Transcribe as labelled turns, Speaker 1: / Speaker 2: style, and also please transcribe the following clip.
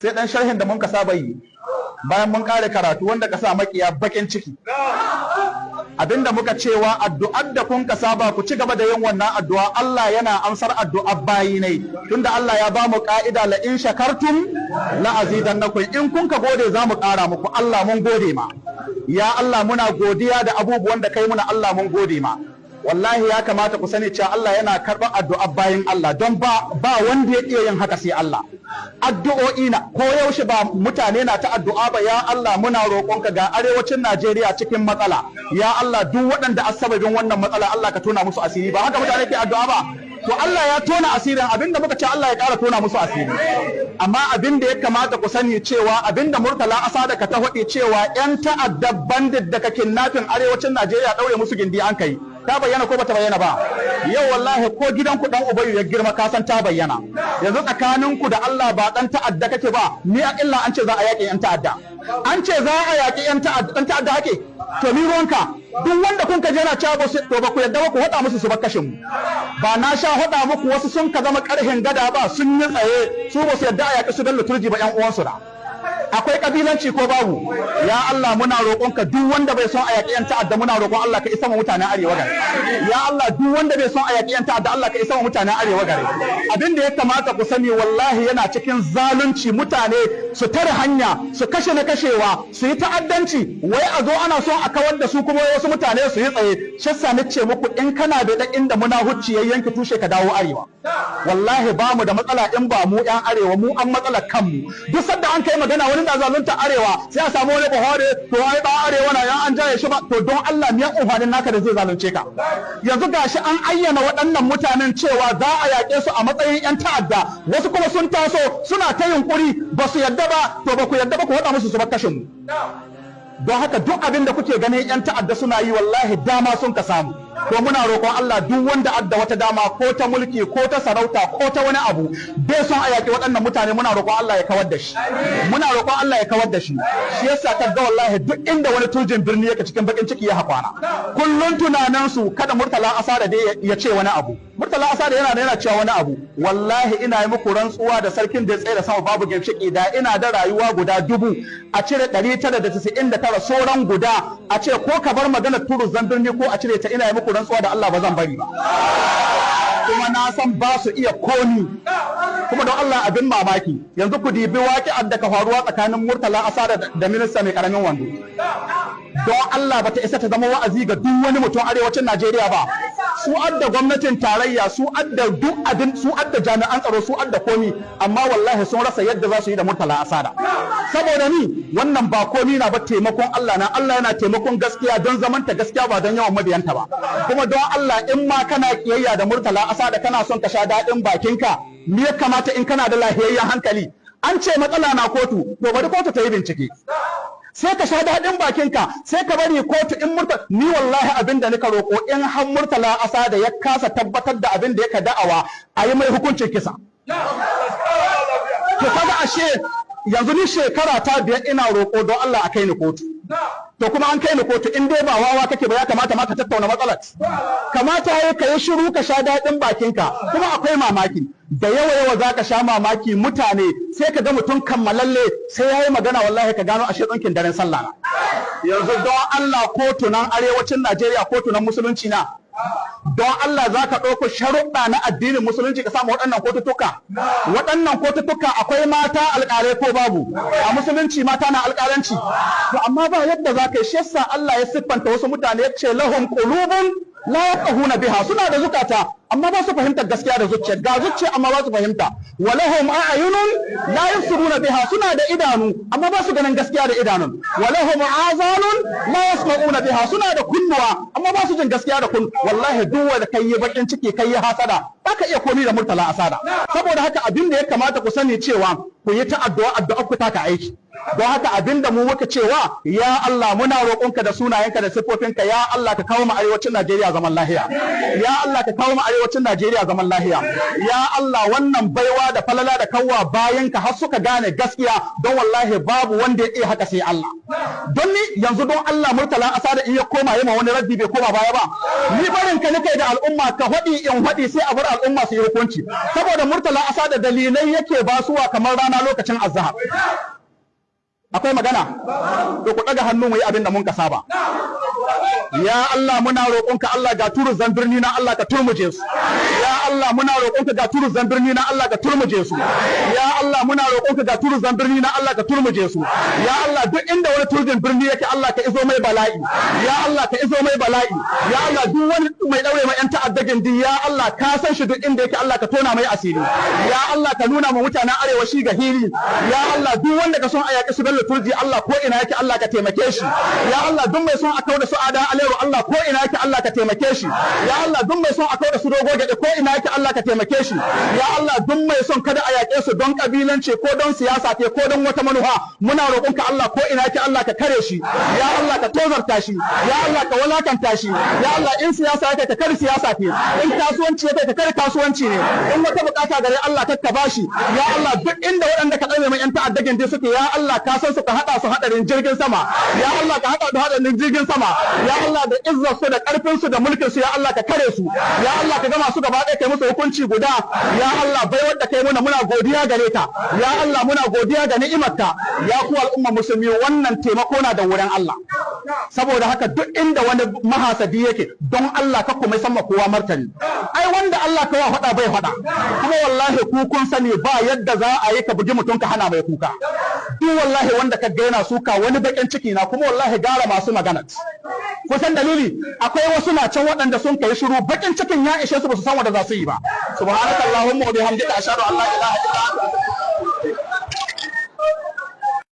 Speaker 1: Sai dan sharhin da mun ka saba yi bayan mun kare karatu, wanda ka sa makiya bakin ciki. Abinda muka cewa, addu'ar da kun ka saba, ku ci gaba da yin wannan addu'a. Allah yana amsar addu'ar bayi ne, tunda Allah ya ba mu ka'ida: la in shakartum la azidannakum. In kun ka gode, za mu ƙara muku. Allah, mun gode ma. Ya Allah, muna godiya da abubuwan da kai muna. Allah, mun gode ma. Wallahi ya kamata ku sani cewa Allah yana karɓar addu'ar bayin Allah, don ba wanda ya iya yin haka sai Allah. Addu'o'i na ko yaushe ba mutane na ta addu'a ba? Ya Allah, muna roƙonka, ga arewacin Najeriya cikin matsala. Ya Allah, duk waɗanda asababin wannan matsala, Allah ka tona musu asiri. Ba haka mutane ke addu'a ba? To Allah ya tona asirin. Abinda muka ce, Allah ya ƙara tona musu asiri. Amma abinda ya kamata ku sani cewa abinda Murtala Asada ka ta faɗi cewa 'yan ta'adda bandit da ka kidnapping arewacin Najeriya ɗaure musu gindi an kai, ta bayyana ko bata bayyana ba? Yau wallahi ko gidanku dan ubayu ya girma, ka san ta bayyana. Yanzu tsakaninku da Allah, ba dan ta'adda kake ba? Ni a illa an ce za a yaƙi 'yan ta'adda, an ce za a yaƙi 'yan ta'adda, dan ta'adda hake. To ni ruwanka? Duk wanda kun ka je na cewa to ba ku yadda ba, ku haɗa musu su bar kashin mu. Ba na sha haɗa muku wasu sun ka zama ƙarhin gada ba, sun yi tsaye, su ba su yadda a yaƙi su Bello Turji ba, ƴan uwansu da akwai kabilanci ko babu? Ya Allah, muna roƙonka, duk wanda bai son a yaƙi 'yan ta'adda, muna roƙon Allah ka isa ma mutanen arewa gare. Ya Allah, duk wanda bai son a yaƙi 'yan ta'adda, Allah ka isa ma mutanen arewa gare. Abin da ya kamata ku sani, wallahi yana cikin zalunci mutane su tare hanya, su kashe na kashewa, su yi ta'addanci, wai a zo ana son a kawar da su, kuma wasu mutane su yi tsaye. Shassa ni ce muku, in kana da inda muna hucci ya yanke tushe, ka dawo arewa. Wallahi ba mu da matsala in ba mu yan arewa, mu an matsalar kanmu. Duk sadda an kai magana wani da zalunta arewa, sai a samu wani bahore, to ai ba arewa na yan an jaye shi ba. To don Allah, miyan umfanin naka da zai zalunce ka? Yanzu gashi an ayyana waɗannan mutanen cewa za a yaƙe su a matsayin yan ta'adda, wasu kuma sun taso suna ta yunkuri, ba su yadda ba. To ba ku yadda ba, ku haɗa musu su bar kashin mu. Don haka duk abin da kuke ganin yan ta'adda suna yi, wallahi dama sun ka samu. To muna roƙon Allah, duk wanda adda wata dama, ko ta mulki, ko ta sarauta, ko ta wani abu, bai son a yaƙi waɗannan mutane, muna roƙon Allah ya kawar da shi. Muna roƙon Allah ya kawar da shi. Shi yasa ka ga wallahi duk inda wani turjin birni yake, cikin bakin ciki ya hakwana. Kullun tunanin su, kada Murtala Asada dai ya ce wani abu. Murtala Asada yana cewa wani abu. Wallahi ina yi muku rantsuwa da sarkin da ya tsaye da sama babu ginshiki, da ina da rayuwa guda 1000, a cire 999, sauran guda a ce ko ka bar maganar turu birni ko a cire ta, ina yi muku rantsuwa da Allah ba zan bari ba. Kuma na san ba su iya komi. Kuma don Allah, abin mamaki, yanzu ku dibi waƙi'ar da ka faruwa tsakanin Murtala Asada da minista mai karamin wando. Don Allah, bata isa ta zama wa'azi ga duk wani mutum arewacin Najeriya ba? Su adda gwamnatin tarayya, su adda duk abin, su adda jami'an tsaro, su adda komi, amma wallahi sun rasa yadda za su yi da Murtala Asada. Saboda ni wannan ba komi na ba, taimakon Allah na. Allah yana taimakon gaskiya don zamanta gaskiya, ba don yawan mabiyanta ba. Kuma don Allah, in ma kana kiyayya da Murtala Asada, kana son ka sha daɗin bakinka, me ya kamata in kana da lahiyayyen hankali? An ce matsala na kotu, to bari kotu ta yi bincike, sai ka sha daɗin bakinka. Sai ka bari kotu in Murtala, ni wallahi abin da nika roƙo, in har Murtala Asada ya kasa tabbatar da abin da yaka da'awa, a yi mai hukuncin kisa. To kaga ashe yanzu ni shekara ta 5 ina roƙo don Allah a kai ni kotu. To kuma an kai ni kotu. In dai ba wawa kake ba, ya kamata ma ka tattauna matsalar? Kamata ya ka yi shiru ka sha daɗin bakinka. Kuma akwai mamaki da yawa yawa, za ka sha mamaki, mutane sai ka ga mutum kammalalle, sai ya yi magana wallahi ka gano ashe tsinkin daren sallah na. Yanzu don Allah, kotunan arewacin Najeriya kotunan musulunci na? Don Allah, za ka ɗauko sharuɗa na addinin musulunci ka samu waɗannan kotutuka? Waɗannan kotutuka akwai mata alƙalai ko babu? A musulunci mata na alƙalanci? To amma ba yadda za ka yi. Shi yasa Allah ya siffanta wasu mutane, ya ce lahum qulubun la yafqahuna biha, suna da zukata amma ba su fahimtar gaskiya da zuciya. Ga zuciya amma ba su fahimta. Wa lahum a'yunun la yubsiruna biha, suna da idanu amma ba su ganin gaskiya da idanun. Wa lahum azanun la yasma'una biha, suna da kunnuwa amma ba su jin gaskiya da kun. Wallahi duk wanda kai yi bakin ciki, kai yi hasada, baka iya komi da Murtala Asada. Saboda haka abin da ya kamata ku sani cewa ku yi ta addu'a, addu'a ku taka aiki. Don haka abinda mu muka cewa, ya Allah, muna roƙonka da sunayenka da siffofinka, ya Allah, ka kawo mu arewacin Najeriya zaman lahiya. Ya Allah, ka kawo mu arewacin Najeriya zaman lahiya. Ya Allah, wannan baiwa da falala da kawwa bayan ka har suka gane gaskiya, don wallahi babu wanda ya iya haka sai Allah. Don ni yanzu, don Allah, Murtala Asada in ya koma yi ma wani raddi, bai koma baya ba. Ni barin ka nake da al'umma, ka faɗi in faɗi, sai a bar al'umma su yi hukunci, saboda Murtala Asada dalilai yake basuwa kamar rana lokacin azhar. Akwai magana? To, ku ɗaga hannu mu yi abin da mun ka saba. Ya Allah, muna roƙonka, Allah, ga turu birni na, Allah, ka turmuje su. Ya Allah, muna roƙonka, ga turu birni na, Allah, ka turmuje su. Ya Allah, muna roƙonka, ga turu birni na, Allah, ka turmuje su. Ya Allah, duk inda wani turjin birni yake, Allah, ka izo mai bala'i. Ya Allah, ka izo mai bala'i. Ya Allah, duk wani mai daure mai yan ta'adda gindi, ya Allah, ka san shi duk inda yake, Allah, ka tona mai asiri. Ya Allah, ka nuna ma mutanen arewa shi ga hili. Ya Allah, duk wanda ka son a yaƙi su Bello Turji, Allah, ko ina yake, Allah, ka taimake shi. Ya Allah, duk mai son a kauda su Ada Aleru, Allah, ko ina yake, Allah, ka taimake shi. Ya Allah, duk mai son a kauda su Dogo Gyaɗe, ko ina yake, Allah, ka taimake shi. Ya Allah, duk mai son kada a yaƙe su don kabilanci ko don siyasa ke ko don wata manufa, muna roƙonka, Allah, ko ina yake, Allah, ka kare shi. Ya Allah, ka tozarta shi. Ya Allah, ka walakanta shi. Ya Allah, in siyasa yake, ka kare siyasa ke, in kasuwanci yake, ka kare kasuwanci ne, in wata bukata gare, Allah, ka bashi. Ya Allah, duk inda waɗanda ka ɗaure mai yan ta'adda gindi suke, ya Allah, ka san su, ka haɗa su haɗarin jirgin sama. Ya Allah, ka haɗa da haɗarin jirgin sama. Ya Allah, da izzar su da ƙarfin su da mulkin su, ya Allah, ka kare su. Ya Allah, ka gama su gaba ɗaya, kai musu hukunci guda. Ya Allah, bai wadda kai muna, muna godiya gare ka. Ya Allah, muna godiya ga ni'imarka. Ya ku al'umma musulmi, wannan taimako na da wurin Allah. Saboda haka, duk inda wani mahasadi yake, don Allah ka kuma san kowa martani. Ai wanda Allah ka wa faɗa bai faɗa. Kuma wallahi ku kun sani, ba yadda za a yi ka bugi mutum ka hana mai kuka. Duk wallahi wanda ka ga yana suka, wani bakin ciki na. Kuma wallahi gara masu magana. Kusan dalili, akwai wasu na can waɗanda sun kai shiru, bakin cikin ya ishe su, ba su san wanda za su yi ba. Subhanaka allahumma wa bihamdika, ashhadu an la ilaha illa anta.